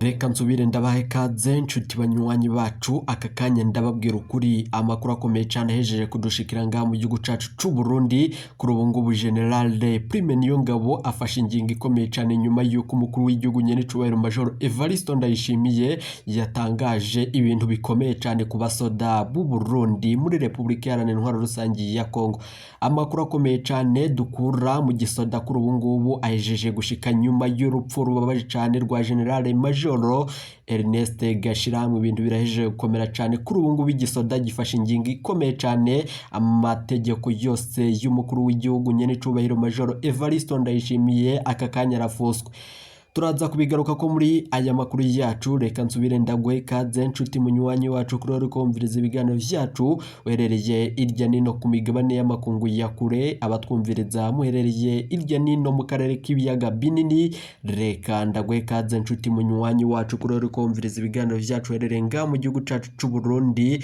Reka nsubire ndabahe ikaze nshuti banywanyi bacu. Aka kanya ndababwira ukuri, amakuru akomeye cyane ahejeje kudushikira ngaha mu gihugu cacu c'u Burundi. Kuri ubu ngubu General Prime Niyongabo afashe ingingo ikomeye cyane nyuma y'uko umukuru w'igihugu nyen'icubahiro Major Evariste Ndayishimiye yatangaje ibintu bikomeye cyane ku basoda b'u Burundi muri Repubulika Iharanira Intwaro Rusangi ya Kongo. Amakuru akomeye cyane dukura mu gisoda kuri ubu ngubu ahejeje gushika nyuma y'urupfu rubabaje cyane rwa General Major Ernest Gashirahamwe. Ibintu birahejeje gukomera cyane. Kuri ubu ngubu igisoda gifashe ingingo ikomeye cyane, amategeko yose y'umukuru w'igihugu nyen'icubahiro Major Evariste Ndayishimiye aka kanya arafuswe. Turaza kubigaruka ko muri aya makuru yacu. Reka nsubire ndaguhe ikaze nshuti munywanyi wacu kuri uri kumviriza ibiganiro vyacu, uherereye irya nino ku migabane y'amakungu ya kure, abatwumviriza muherereye irya nino mu karere k'ibiyaga binini. Reka ndaguhe ikaze nshuti munywanyi wacu kuri uri kumviriza ibiganiro vyacu, uherereye ngaha mu gihugu cacu c'u Burundi,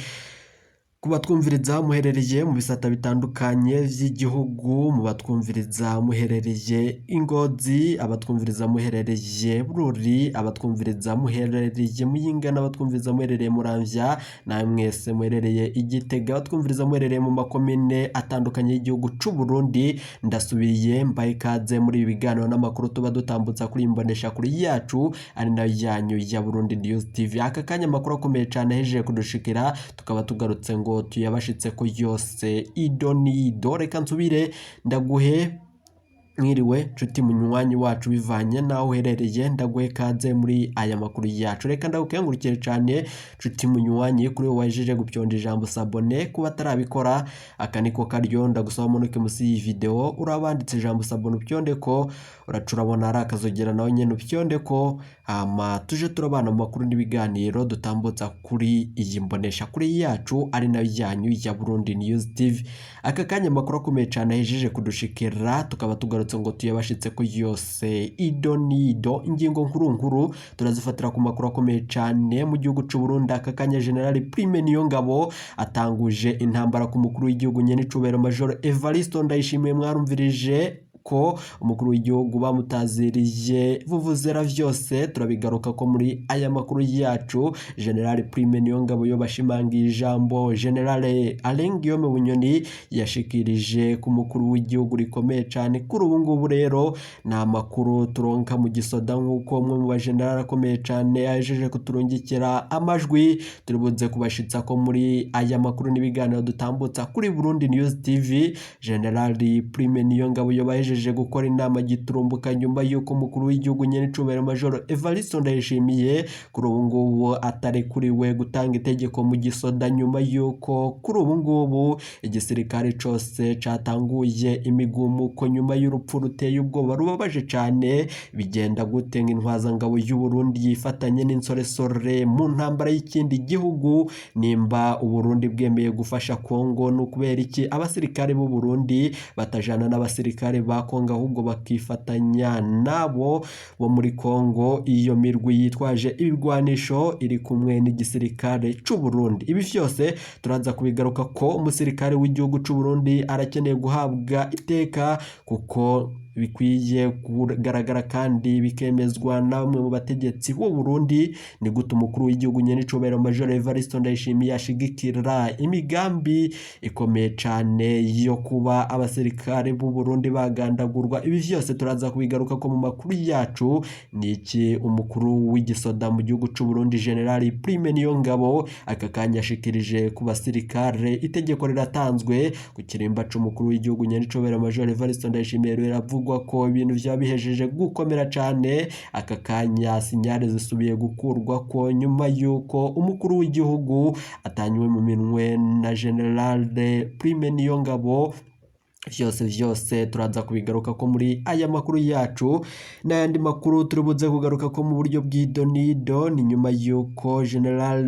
ku batwumviriza muherereye mu bisata bitandukanye vy'igihugu, mu batwumviriza muherereye Ingozi, abatwumviriza muherereye Bururi, abatwumviriza muherereye Muyinga, n'abatwumviriza muherereye Muramvya, namwe mwese muherereye Igitega, abatwumviriza muherereye mu makomine atandukanye y'igihugu c'u Burundi, ndasubiye mbaye ikaze muri ibi biganiro n'amakuru tuba dutambutsa kuri imbonesha kuri yacu ari nayo yanyu ya Burundi News TV. Aka kanya amakuru akomeye cane ahejeje kudushikira, tukaba tugarutse ngo tuyabashitse ko yose ido nido. Reka nsubire ndaguhe mwiriwe nshuti munywanyi wacu, bivanye naho uherereye, ndaguhe kaze muri aya makuru yacu. Reka ndagukengurukire cyane nshuti munywanyi kuri wowe wajeje gupyonda ijambo s'abonner. Kuba atarabikora, aka niko karyo ndagusaba munuke musi y'iyi video, urabanditse ijambo s'abonner, upyonde ko uraca urabona ari akazogera, nawe nyene upyonde ko, hama tuje turabana mu makuru n'ibiganiro dutambutsa kuri iyi mbonesha kuri yacu ari nayo yanyu ya Burundi News TV. Aka kanya amakuru akomeye cyane ahejeje kudushikira, tukaba tugarutse ngo tuyabashitse ko yose ido nido. Ingingo nkuru nkuru turazifatira ku makuru akomeye cyane mu gihugu c'u Burundi. Aka kanya General Prime Niyongabo atanguje intambara ku mukuru w'igihugu nyen'icubahiro Major Evariste Ndayishimiye. Mwarumvirije ko umukuru w'igihugu bamutaziriye vuvuzera, vyose turabigaruka ko muri aya makuru yacu. General Prime Niyongabo yo bashimangiye ijambo General Alain Guillaume Bunyoni yashikirije ku mukuru w'igihugu rikomeye cyane. Kuri ubu ngubu rero ni amakuru turonka mu gisoda, nk'uko umwe mu bajenerali akomeye cyane yajeje kuturungikira amajwi, turibuze kubashitsa ko muri aya makuru n'ibiganiro dutambutsa kuri Burundi News TV. General Prime Niyongabo yo bahejeje gukora inama giturumbuka nyuma y'uko umukuru w'igihugu nyen'icubahiro Major Evariste Ndayishimiye kuri ubu ngubu atarekuriwe gutanga itegeko mu gisoda, nyuma y'uko kuri ubu ngubu igisirikare cose catanguye imigumuko nyuma y'urupfu ruteye ubwoba rubabaje cane. Bigenda gute ngo intwazangabo y'u Burundi yifatanye n'insoresore mu ntambara y'ikindi gihugu? Nimba Uburundi bwemeye gufasha Kongo, ni ukubera iki abasirikare b'u Burundi batajana n'abasirikare ba Kongo, ahubwo bakifatanya nabo bo muri Kongo, iyo mirwi yitwaje ibigwanisho iri kumwe n'igisirikare c'u Burundi? Ibi vyose turaza kubigaruka ko umusirikare w'igihugu c'u Burundi arakeneye guhabwa iteka kuko bikwiye kugaragara kandi bikemezwa na bamwe mu bategetsi b'u Burundi. Ni gute umukuru w'igihugu nyen'icubahiro Major Evariste Ndayishimiye ashigikira imigambi ikomeye cane yo kuba abasirikare b'u Burundi bagandagurwa? Ibi vyose turaza kubigaruka ko mu makuru yacu. Ni iki umukuru w'igisoda mu gihugu c'u Burundi General Prime Niyongabo aka kanya ashikirije ku basirikare? Itegeko riratanzwe ku kirimba c'umukuru w'igihugu nyen'icubahiro Major Evariste Ndayishimiye. Biravugwa ko ibintu vyaba bihejeje gukomera cane. Aka kanya signal zisubiye gukurwa ko nyuma y'uko umukuru w'igihugu atanywe mu minwe na General Prime Niyongabo. Vyose vyose turaza kubigaruka ko muri aya makuru yacu n'ayandi makuru turibuze kugaruka ko mu buryo bw'idonido. Ni nyuma y'uko General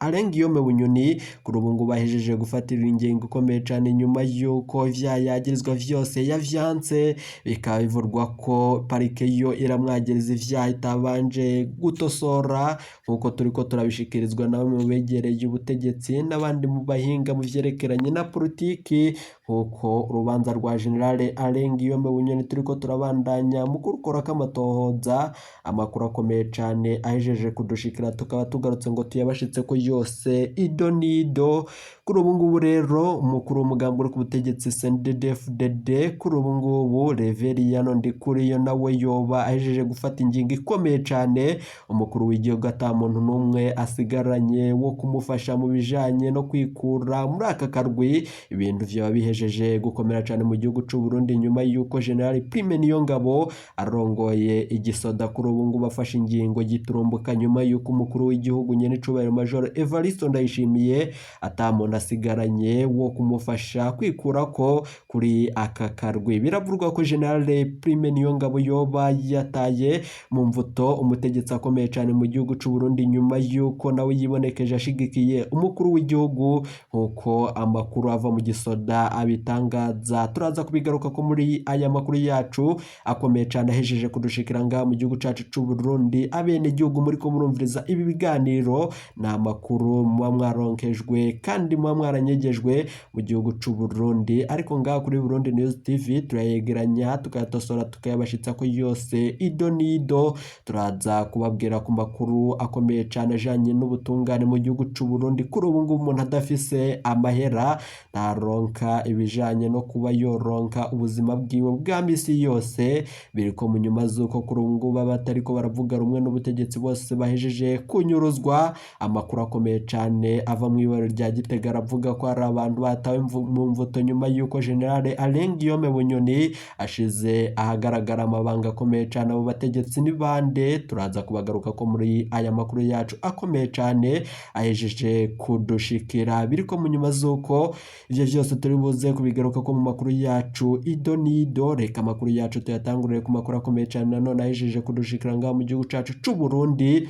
Alain Guillaume Bunyoni kuri ubu ngubu ahejeje gufatira ingingo ikomeye cane nyuma y'uko ivyaha yagirizwa vyose yavyanse, bikaba bivurwa ko parike yo iramwagiriza ivyaha itabanje gutosora, nk'uko turiko turabishikirizwa na bamwe mu begereye ubutegetsi n'abandi mu bahinga mu vyerekeranye na politiki, nk'uko urubanza rwa General Alain Guillaume Bunyoni turiko turabandanya mu kurukorako amatohoza. Amakuru akomeye cane ahejeje kudushikira, tukaba tugarutse ngo tuyabashitseko yose ido nido. Kuri ubu ngubu rero umukuru w'umugambi uri ku butegetsi CNDD-FDD kuri ubu ngubu Reveriyano Ndikuriyo nawe yoba ahejeje gufata ingingo ikomeye cane. Umukuru w'igihugu ata muntu n'umwe asigaranye wo kumufasha mu bijanye no kwikura muri aka karwi. Ibintu vyoba bihejeje gukomera cane mu gihugu c'u Burundi nyuma y'uko General Prime Niyongabo arongoye igisoda kuri ubu ngubu afashe ingingo giturumbuka nyuma y'uko umukuru w'igihugu nyen'icubahiro Major Evariste Ndayishimiye ata muntu asigaranye wo kumufasha kwikurako kuri aka karwi. Biravugwa ko General Prime Niyongabo yoba yataye mu mvuto umutegetsi akomeye cane mu gihugu c'u Burundi nyuma y'uko nawe yibonekeje ashigikiye umukuru w'igihugu, nk'uko amakuru ava mu gisoda abitangaza. Turaza kubigaruka ko muri aya makuru yacu akomeye cane ahejeje kudushikira ngaha mu gihugu cacu c'u Burundi. Abenegihugu muriko murumviriza ibi biganiro, ni amakuru muba mwaronkejwe kandi muba mwaranyegejwe mu gihugu c'u Burundi, ariko ngaha kuri Burundi News TV turayegeranya tukayatosora tukayabashitsako yose ido nido. Turaza kubabwira ku makuru akomeye cane ajanye n'ubutungane mu gihugu c'u Burundi. Kuri ubu ngubu umuntu adafise amahera ntaronka ibijanye no kuba yoronka ubuzima bwiwe bwa misi yose. Biriko mu nyuma z'uko kuri ubu ngubu abatariko baravuga rumwe n'ubutegetsi bose bahejeje kunyuruzwa. Amakuru akomeye cane ava mu ibaro rya Gitega aravuga ko hari abantu batawe mu mvuto nyuma y'uko General Alain Guillaume Bunyoni ashize ahagaragara amabanga akomeye cane. Abo bategetsi ni bande? Turaza kubagaruka ko muri aya makuru yacu akomeye cane ahejeje kudushikira. Biriko mu nyuma z'uko ivyo vyose turi buze kubigaruka ko mu makuru yacu ido nido. Reka amakuru yacu tuyatangurire ku makuru akomeye cane nanone ahejeje kudushikira ngaha mu gihugu cacu c'u Burundi.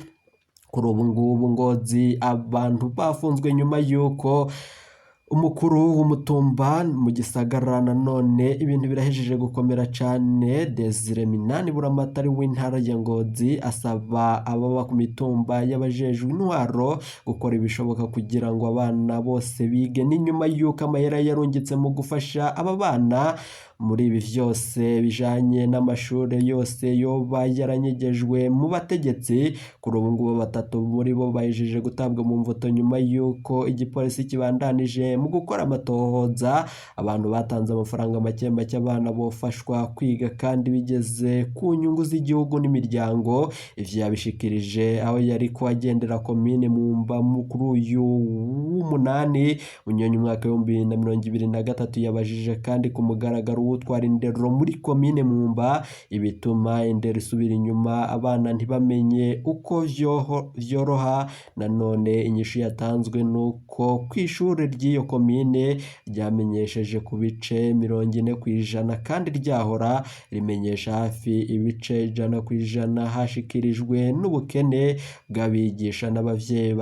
Kuri ubu ngubu Ngozi abantu bafunzwe nyuma y'uko umukuru w'umutumba mu gisagara nanone ibintu birahejeje gukomera cane. Desire Minani Buramatari w'intara ya Ngozi asaba ababa ku mitumba y'abajejwe intwaro gukora ibishoboka kugira ngo abana bose bige. Ni nyuma y'uko amahera yarungitse mu gufasha aba bana muri ibi vyose bijanye n'amashure yose yoba yaranyegejwe mu bategetsi. Kuri ubu ngubu batatu muri bo bahejeje gutabwa mu mvuto nyuma y'uko igipolisi kibandanije mu gukora amatohoza. Abantu batanze amafaranga make make abana bofashwa kwiga kandi bigeze ku nyungu z'igihugu n'imiryango. Ivyo yabishikirije aho yariko agendera komine Mwumba kuri uyu w'umunani Munyonyo umwaka w'2023. Yabajije kandi ku mugaragaro uwutwara indero muri komine Mwumba ibituma indero isubira inyuma, abana ntibamenye uko vyoroha. Nanone inyishu yatanzwe nuko kw'ishure ry'iyo komine ryamenyesheje ku bice 40% kandi ryahora rimenyesha hafi ibice 100%. Hashikirijwe n'ubukene bw'abigisha n'abavyeyi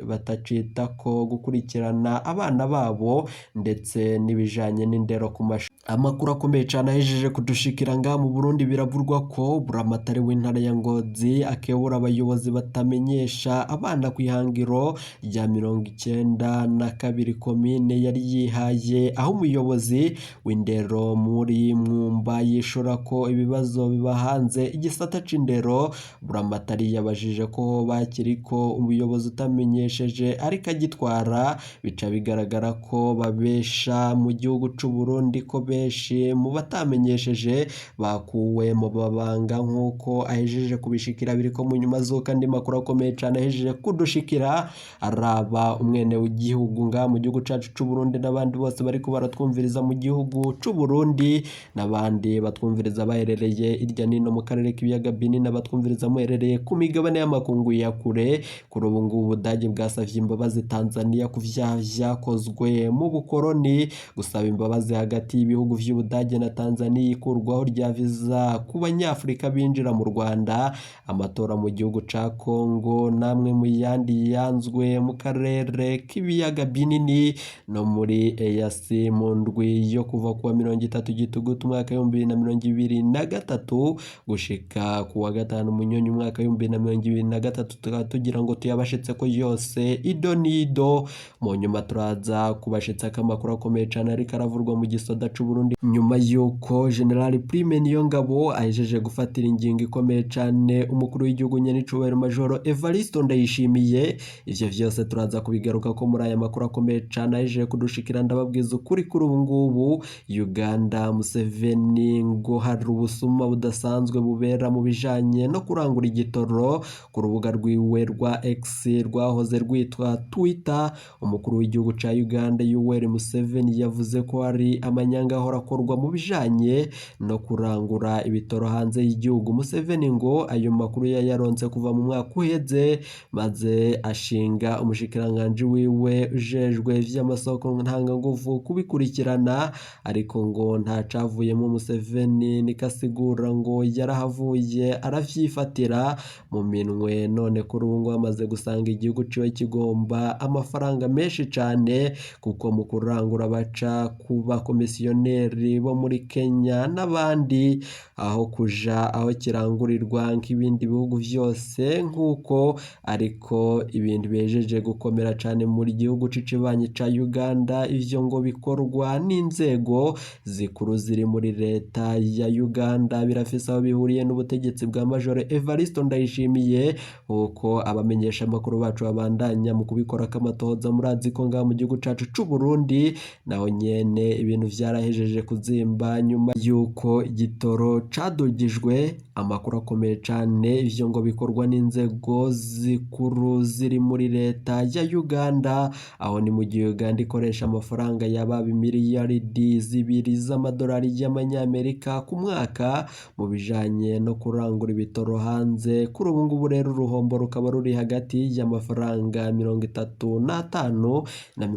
batacitako gukurikirana abana babo ndetse n'ibijanye n'indero ku mashuri. Amakuru akomeye cane ahejeje kudushikira ngaha mu Burundi, biravurwa ko Buramatari w'intara ya Ngozi akebura abayobozi batamenyesha abana kw'ihangiro rya 92 komine yari yihaye, aho umuyobozi w'indero muri Mwumba yishura ko ibibazo biba hanze igisata c'indero. Buramatari yabajije ko bakiriko umuyobozi utamenyesheje ariko agitwara, bica bigaragara ko babesha mu gihugu c'u Burundi ko benshi mu batamenyesheje bakuwe mu mabanga, nk'uko ahejeje kubishikira. Biriko mu nyuma z'uko andi makuru akomeye cane ahejeje kudushikira araba umwene w'igihugu ngaha mu gihugu cacu c'u Burundi n'abandi bose bariko baratwumviriza mu gihugu c'u Burundi n'abandi batwumviriza baherereye irya nino mu karere k'ibiyaga binini, abatwumviriza muherereye ku migabane y'amakungu ya kure. Kuri ubu ngubu Ubudagi bwasavye imbabazi Tanzania ku vyaha vyakozwe mu bukoroni. Gusaba imbabazi hagati y'ibihugu y'ibihugu vy'Ubudage na Tanzania, ikurwaho rya viza ku banyafurika binjira mu Rwanda, amatora mu gihugu ca Congo namwe mu yandi yanzwe mu karere k'ibiyaga binini no muri EAC mu ndwi yo kuva kuwa 30 Gitugutu umwaka 2023 gushika kuwa 5 Munyonyo umwaka 2023. Tukaba tugira ngo tuyabashitse ko yose ido nido. Mu nyuma turaza kubashitsa amakuru akomeye cane ariko aravurwa mu gisoda c'u Burundi nyuma yuko General Prime Niyongabo ahejeje gufatira ingingo ikomeye cane umukuru w'igihugu nyenicubahiro Majoro Evaristo Ndayishimiye. Ivyo vyose turaza kubigaruka ko muri aya makuru akomeye cane ahejeje kudushikira. Ndababwiza ukuri, kuri ubu ngubu Uganda Museveni ngo hari ubusuma budasanzwe bubera mu bijanye no kurangura igitoro ku rubuga rwiwe rwa X rwahoze rwitwa Twitter. Umukuru w'igihugu ca Uganda Yoweri Museveni yavuze ko hari amanyanga ahora akorwa mu bijanye no kurangura ibitoro hanze y'igihugu. Museveni ngo ayo makuru yayaronse kuva mu mwaka uheze, maze ashinga umushikiranganji wiwe ujejwe vy'amasoko ntanganguvu kubikurikirana, ariko ngo ntacavuyemo. Museveni nikasigura ngo yarahavuye aravyifatira mu minwe, none kuri ubu ngo amaze gusanga igihugu ciwe kigomba amafaranga menshi cane, kuko mu kurangura baca ku bakomisiyoneri bo muri Kenya n'abandi aho kuja aho kirangurirwa nk'ibindi bihugu vyose, nk'uko ariko ibintu bihejeje gukomera cane muri gihugu c'ikibanyi ca Uganda. Ivyo ngo bikorwa n'inzego zikuru ziri muri leta ya Uganda, birafise aho bihuriye n'ubutegetsi bwa Major Evaristo Ndayishimiye, nk'uko abamenyesha amakuru bacu babandanya mu kubikora k'amatohoza. Murazi ko ngaha mu gihugu cacu c'u Burundi naho nyene ibintu vyarahejeje kuzimba nyuma yuko igitoro cadugijwe. Amakuru akomeye cane, ivyo ngo bikorwa n'inzego zikuru ziri muri leta ya Uganda, aho ni mu gihe Uganda ikoresha amafaranga yababa miliyaridi 2 z'amadolari y'amanyamerika ku mwaka mu bijanye no kurangura ibitoro hanze. Kuri ubu ngubu rero uruhombo rukaba ruri hagati y'amafaranga 35 na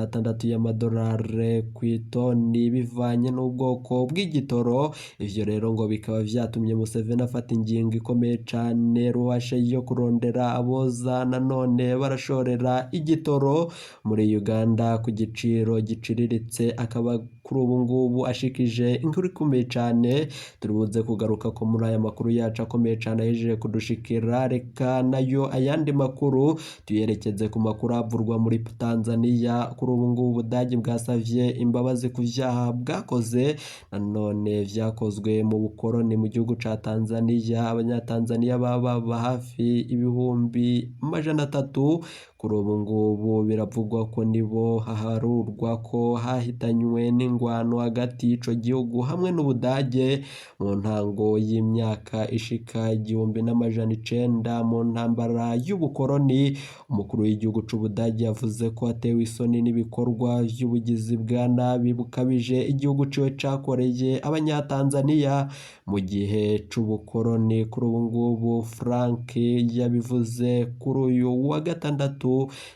36 y'amadolari ku itoni bivanye n'ubwoko bw'igitoro. Ivyo rero ngo bikaba vyatumye Museveni afata ingingo ikomeye cane ruhasha yo kurondera aboza nanone barashorera igitoro muri Uganda ku giciro giciriritse, akaba kuri ubu ngubu ashikije inkuru ikomeye cane. Turibuze kugaruka ko muri aya makuru yacu akomeye cane ahejeje kudushikira. Reka nayo ayandi makuru tuyerekeze ku makuru avurwa muri Tanzania. Kuri ubu ngubu Ubudagi bwasavye imbabazi ku vyaha bwakoze nanone vyakozwe mu bukoroni mu gihugu ca Tanzania. Abanyatanzania baba hafi 300,000 kuri ubu ngubu biravugwa ko nibo haharurwa ko hahitanywe n'ingwano hagati y'ico gihugu hamwe n'Ubudage mu ntango y'imyaka ishika 1900 mu ntambara y'ubukoroni. Umukuru w'igihugu c'Ubudage yavuze ko atewe isoni n'ibikorwa vy'ubugizi bwa nabi bukabije igihugu ciwe cakoreye abanyatanzania mu gihe c'ubukoroni. Kuri ubu ngubu Frank yabivuze kuri uyu wa gatandatu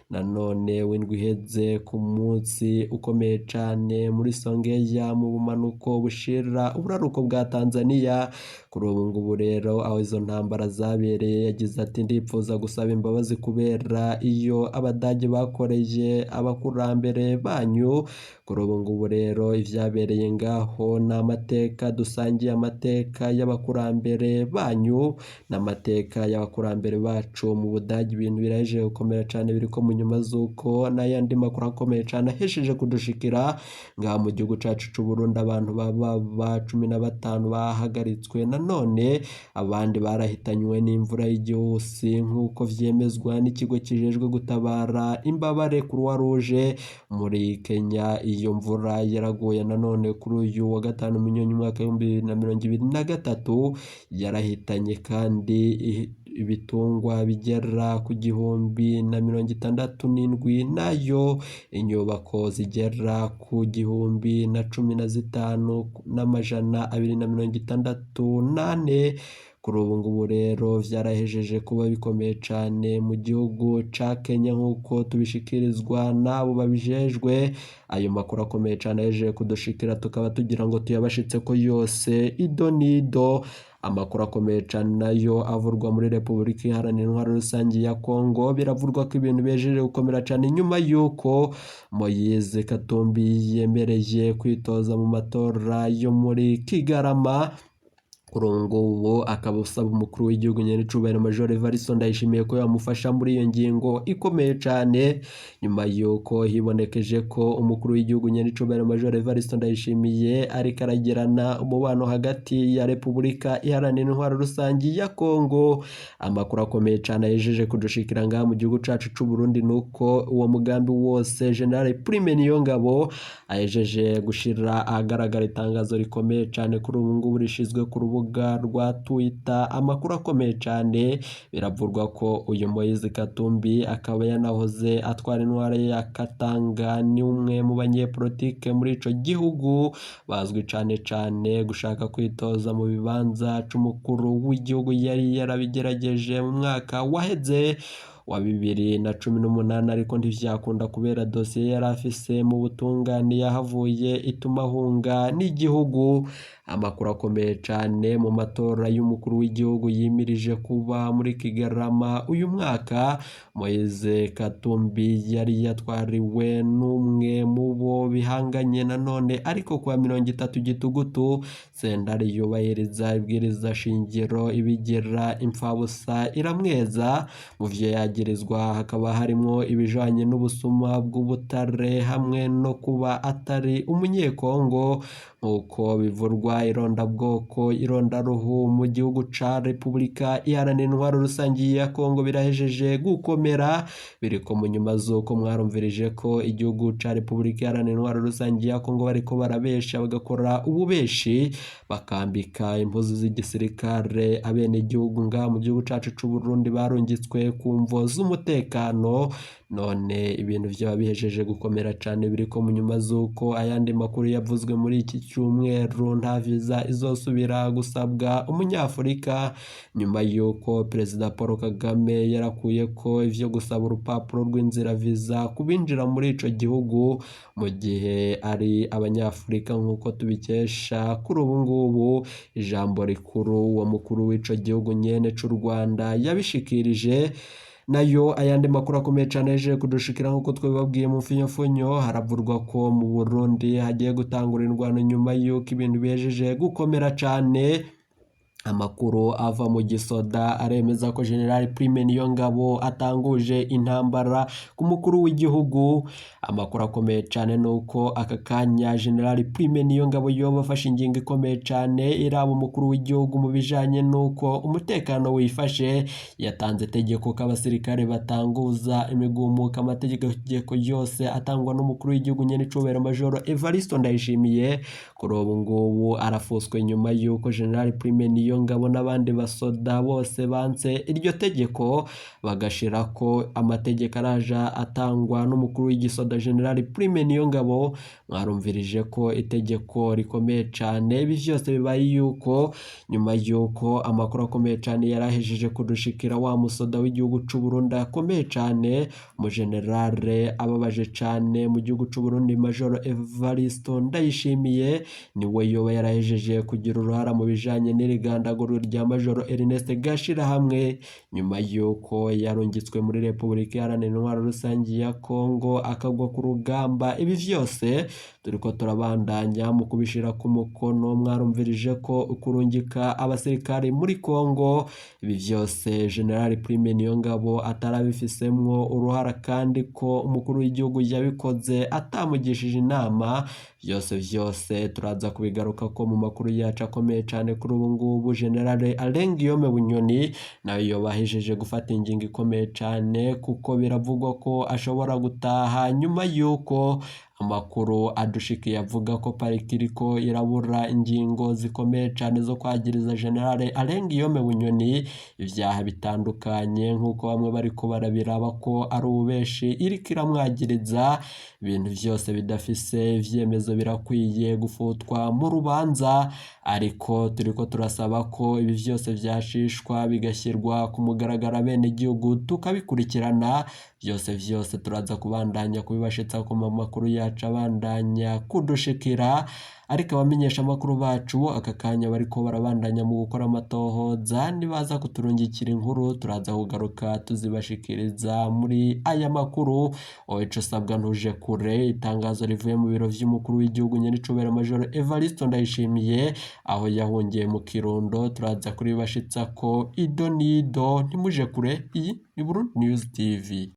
nanone w'indwi iheze ku munsi ukomeye cane muri Songea mu bumanuko bushira uburaruko bwa Tanzania. Kuri ubu ngubu rero aho izo ntambara zabereye yagize ati ndipfuza gusaba imbabazi kubera iyo Abadage bakoreye abakurambere banyu. Kuri ubu ngubu rero ivyabereye ngaho ni amateka dusangiye, amateka y'abakurambere banyu n'amateka y'abakurambere bacu mu Budage. Ibintu birahejeje gukomera cane biriko mu nyuma z'uko n'ayandi makuru akomeye cane ahesheje kudushikira ngaha mu gihugu cacu c'u Burundi. Abantu baba 15 bahagaritswe, nanone abandi barahitanywe n'imvura y'igihusi nk'uko vyemezwa n'ikigo kijejwe gutabara imbabare Croix Rouge muri Kenya. Iyo mvura yaraguye nanone kuri uyu wa 5 Munyonyo umwaka 2023, yarahitanye kandi ibitungwa bigera ku 1067, nayo inyubako zigera ku 1015,264. Kuri ubu ngubu rero vyarahejeje kuba bikomeye cane mu gihugu ca Kenya nk'uko tubishikirizwa n'abo babijejwe. Ayo makuru akomeye cane ahejeje kudushikira tukaba tugira ngo tuyabashitseko yose ido n'ido. Amakuru akomeye cane nayo avurwa muri Repubulika Iharanira Intwaro Rusangi ya Kongo. Biravurwa ko ibintu bihejeje gukomera cane nyuma y'uko Moise Katumbi yemereye kwitoza mu matora yo muri Kigarama. Kuri ubu ngubu akaba asaba umukuru w'igihugu nyenicubahiro Major Evariste Ndayishimiye ko yamufasha muri iyo ngingo ikomeye cane, nyuma y'uko hibonekeje ko umukuru w'igihugu nyenicubahiro Major Evariste Ndayishimiye ariko aragirana umubano hagati ya Repubulika Iharanira Intwaro Rusangi ya Kongo. Amakuru akomeye cane ahejeje kudushikira ngaha mu gihugu cacu c'u Burundi nuko uwo mugambi wose General Prime Niyongabo ahejeje gushira ahagaragara itangazo rikomeye cane kuri ubu ngubu rishizwe ku rubuga rwa Twitter. Amakuru akomeye cane, biravurwa ko uyu Moise Katumbi akaba yanahoze atwara intwara ya Katanga, ni umwe mu banyepolitike muri ico gihugu bazwi cane cane gushaka kwitoza mu bibanza c'umukuru w'igihugu. Yari yarabigerageje mu mwaka waheze wa 2018 ariko ntivyakunda kubera dosiye yari afise mu butungane yahavuye ituma ahunga n'igihugu. Amakuru akomeye cane mu matora y'umukuru w'igihugu yimirije kuba muri Kigarama uyu mwaka, Moise Katumbi yari yatwariwe n'umwe mu bo bihanganye nanone, ariko kuwa 30 Gitugutu sentare yubahiriza ibwiriza shingiro ibigira impfabusa iramweza. Mu vyo yagirizwa hakaba harimwo ibijanye n'ubusuma bw'ubutare hamwe no kuba atari umunyekongo, nk'uko bivurwa irondabwoko irondaruhu mu gihugu ca Repubulika Iharanira Intwaro Rusangi ya Kongo birahejeje gukomera. Biriko mu nyuma z'uko mwarumvirije ko igihugu ca Repubulika Iharanira Intwaro Rusangi ya Kongo bariko barabesha bagakora ububeshi bakambika impuzu z'igisirikare abenegihugu ngaha mu gihugu cacu c'u Burundi barungitswe ku mvo z'umutekano. None ibintu vyaba bihejeje gukomera cane biriko mu nyuma z'uko ayandi makuru yavuzwe muri iki cyumweru, nta viza izosubira gusabwa umunyafurika nyuma y'uko Perezida Paul Kagame yarakuye ko ivyo gusaba urupapuro rw'inzira viza kubinjira muri ico gihugu mu gihe ari abanyafurika, nk'uko tubikesha kuri ubu ngubu ijambo rikuru uwo mukuru w'ico gihugu nyene c'u Rwanda yabishikirije. Nayo ayandi makuru akomeye cane yaje kudushikira nk'uko twabibabwiye mu mfunyofunyo, haravurwa ko mu Burundi hagiye gutangura indwano nyuma y'uko ibintu bihejeje gukomera cane. Amakuru ava mu gisoda aremeza ko General Prime Niyongabo atanguje intambara ku mukuru w'igihugu. Amakuru akomeye cane nuko aka kanya General Prime Niyongabo yoba afashe ingingo ikomeye cane iraba umukuru w'igihugu mu bijanye nuko umutekano wifashe. Yatanze itegeko ko abasirikare batanguza imigumuko, amategeko yose atangwa n'umukuru w'igihugu nyenicubahiro Major Evariste Ndayishimiye. Kuri ubu ngubu arafuswe nyuma y'uko General Prime Niyongabo n'abandi basoda bose banse iryo tegeko, bagashira ko amategeko araja atangwa n'umukuru w'igisoda General Prime Niyongabo. Mwarumvirije ko itegeko rikomeye cane. Ibi vyose bibaye yuko nyuma y'uko amakuru akomeye cane yarahejeje kudushikira wa musoda w'igihugu c'u Burundi akomeye cane, umugenerale ababaje cane mu gihugu c'u Burundi Major Evariste Ndayishimiye, niwe yoba yarahejeje kugira uruhara mu bijanye n'irigandagurwa rya Major Ernest Gashirahamwe nyuma y'uko yarungitswe muri Repubulika Iharanira Intwaro Rusangi ya Kongo akagwa ku rugamba. Ibi vyose turiko turabandanya mu kubishira ku mukono. Mwarumvirije ko kurungika abasirikare muri Kongo, ibi vyose General Prime Niyongabo atarabifisemwo uruhara, kandi ko umukuru w'igihugu yabikoze atamugishije inama. Vyose vyose turaza kubigaruka ko mu makuru yacu akomeye cane. Kuri ubu ngubu General Alain Guillaume Bunyoni nawe yobahejeje gufata ingingo ikomeye cane, kuko biravugwa ko ashobora gutaha nyuma y'uko Amakuru adushikiye avuga ko pariki iriko irabura ingingo zikomeye cane zo kwagiriza General Alain Guillaume Bunyoni ivyaha bitandukanye, nk'uko bamwe bariko barabiraba ko ari ububeshi iriko iramwagiriza. Ibintu vyose bidafise ivyemezo birakwiye gufutwa mu rubanza, ariko turiko turasaba ko ibi vyose vyashishwa bigashyirwa ku mugaragaro, abenegihugu tukabikurikirana vyose vyose. Turaza kubandanya kubibashitsa ku makuru yacu abandanya kudushikira, ariko abamenyesha amakuru bacu aka kanya bariko barabandanya mu gukora amatohoza. Nibaza kuturungikira inkuru, turaza kugaruka tuzibashikiriza muri aya makuru. Ico usabwa, ntuje kure. Itangazo rivuye mu biro vy'umukuru w'igihugu nyenicubahiro Major Evariste Ndayishimiye aho yahungiye mu Kirundo, turaza kuribashitsa ko ido nido. Ntimuje kure, iyi ni Burundi News TV.